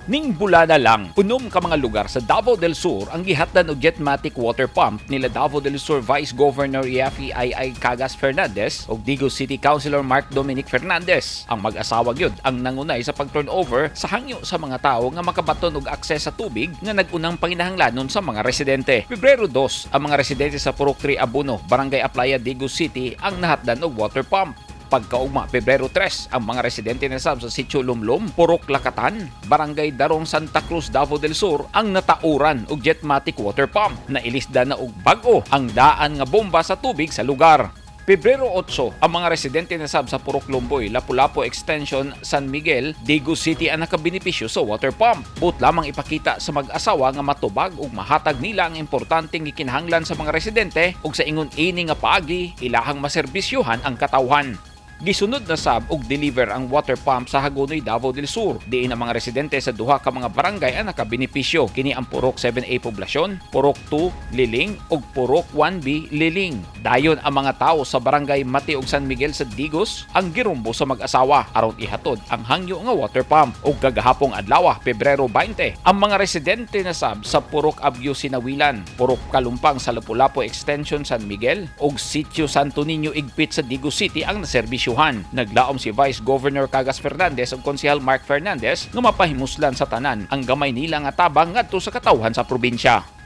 Ning bulana lang, 6 ka mga lugar sa Davao del Sur ang gihatdan og Jetmatic water pump nila Davao del Sur Vice Governor Yafi II Cagas Fernandez ug Digos City Councilor Mark Dominic Fernandez. Ang mag-asawa gyud ang nangunay sa pag-turnover sa hangyo sa mga tawo nga makabaton og akses sa tubig nga nag-unang panginahanglanon sa mga residente. Pebrero 2, ang mga residente sa Purok 3 Abuno, Barangay Aplaya, Digos City ang nahatdan og water pump. Pagkaugma, Pebrero 3, ang mga residente na sab sa Sitio Lumlum, Purok Lakatan, Barangay Darong, Santa Cruz, Davao del Sur ang natauran og Jetmatic water pump na ilisda na og bag-o ang daan nga bomba sa tubig sa lugar. Pebrero 8, ang mga residente na sab sa Purok Lumboy, Lapu-Lapu Extension, San Miguel, Digos City ang nakabenepisyo sa water pump. Buot lamang ipakita sa mag-asawa nga matubag ug mahatag nila ang importanteng gikinahanglan sa mga residente ug sa ingon ini nga paagi ilahang maserbisyuhan ang katawhan. Gisunod na sab og deliver ang water pump sa Hagonoy, Davao del Sur. Diin ang mga residente sa duha ka mga barangay ang nakabenepisyo. Kini ang Purok 7A Poblasyon, Purok 2 Liling ug Purok 1B Liling. Dayon ang mga tawo sa barangay Mati ug San Miguel sa Digos ang girumbo sa mag-asawa aron ihatod ang hangyo nga water pump. Ug kagahapong adlaw, Pebrero 20, ang mga residente na sab sa Purok Abyo Sinawilan, Purok Kalumpang sa Lapu-Lapu Extension, San Miguel ug Sitio Santo Niño Igpit sa Digos City ang naserbisyuhan. Naglaom si Vice Governor Cagas Fernandez ug Konsehal Mark Fernandez nga mapahimuslan sa tanan ang gamay nila nga tabang ngadto sa katawhan sa probinsya.